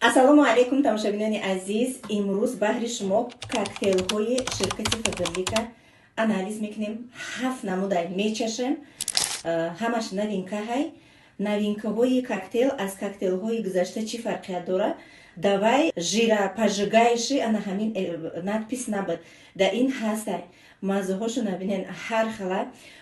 Ассалому алайкум, тамошобинони азиз. Имрӯз баҳри шумо коктейлҳои ширкати Фаберлика анализ мекунем. Ҳафт намудай мечашем, ҳамаш новинка ҳай. Новинкаҳои коктейл аз коктейлҳои гузашта чӣ фарқият дорад? Давай жиропожигающий ана ҳамин надпись набуд, да ин ҳастай. Маззаҳошо набинен, ҳар хела.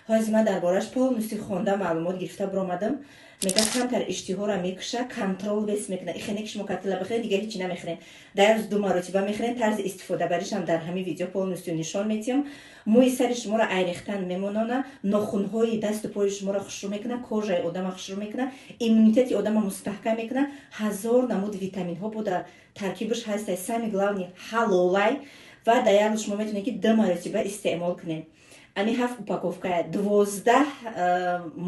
Ҳозир ман дар бораш полностью хонда, маълумот гирифта биромадам. Мега, камтар иштиҳоро мекуша, контроль вес мекуна. Ихене ки шумо коктейла бихӯред, дигар ҳечи намехӯред. Дар рӯз ду маротиба мехӯред. Тарзи истифодабаришам дар ҳамин видео полностью нишон метиҳам. Мӯи сари шуморо айрехтан мемонона, нохунҳои дасту пои шуморо хушрӯ мекуна, кожаи одама хушрӯ мекуна, иммунитети одама мустаҳкам мекуна. Ҳазор намуд витаминҳо бо дар таркибаш ҳастай. Самый главный, ҳалолай, ва дар як рӯз шумо метавонед, ки ду маротиба истеъмол кунед. Ани ҳафт упаковка 12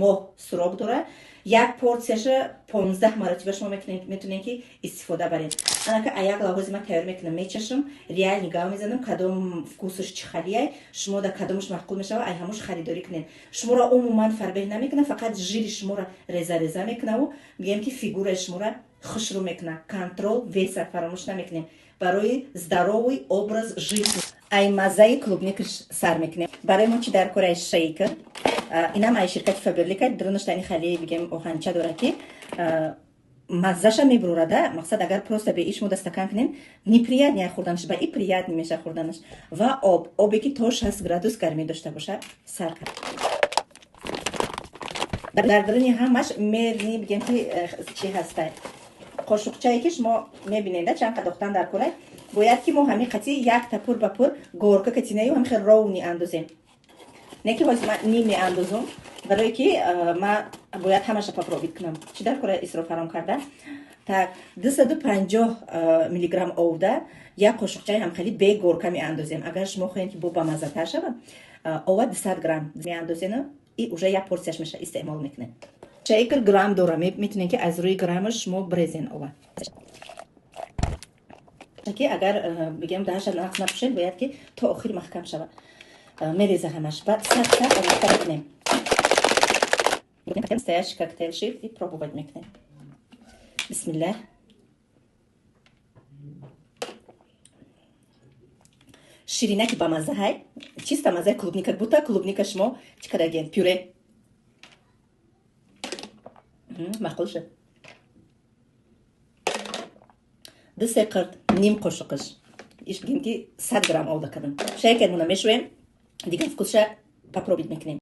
моҳ срок дорад. Як порсияша 15 маротиба шумо метавонед, ки истифода баред. Анака а як лавҳози ман тайёр мекунам, мечашам, реальный гав мезанам, кадом вкусаш чӣ халияй, шумо дар кадомаш маъқул мешава, ай ҳамош харидорӣ кунед. Шуморо умуман фарбеҳ намекунад, фақат жири шуморо реза реза мекунаву, мегӯем ки, фигураи шуморо хушрӯ мекунад. Контроль веса фаромӯш намекунем, барои здоровый образ жизни. Ай маззаи клубникаш сар мекунем. Барои мо чӣ дар кораи? Шейкер. Инам ай ширкати Фаберлика. Дурунаш хали, бигем, оҳанча дорад, ки маззаша мебурорада. Мақсад, агар просто бе иш мо стакан кунем, неприятный хӯрданаш, ба и приятный меша хӯрданаш. Ва об, обе ки то 60 градус гармӣ дошта боша. Сар кард. Дар даруни ҳамаш мерни, бигем ки, чӣ ҳастай, қошуқчае ки шумо мебинед, чанд қадохтан дар кора. Бояд ки мо ҳамин қатӣ якта пур ба пур горка катинаю ҳамин хел ровный андозем. Не ки ҳозир ман ним меандозум, барое ки ман бояд ҳамаша попробовать кунам. Чӣ дар кора исроф ҳаром карда? Так, 250 миллиграмм овда як қошуқчаи ҳамхели бе горка меандозем. Агар шумо хоҳед, ки бо бамаззатар шавад, ова 200 грамм меандозену и уже як порсияш меша, истеъмол мекунем. Шейкер грамм дора, метавонед, ки аз рӯи граммаш шумо брезен ова. Ки агар, бигем, даҳаша нақс напӯшед, бояд ки то охир маҳкам шавад. Мереза ҳамаш. Баъд сахта омехта мекунем. Настоящий коктейл шид и пробовать мекунем. Бисмиллах. Ширинаки бамазза ҳай, чиста маззаи клубника, бута клубника шумо чӣ кадаген, пюре. Маъқул шуд. Ду се қирт, ним қошуқаш иш, бигем ки, 100 грамм овда кардам. Шейкер муна мешӯем, дигар вкусша попробовать мекунем.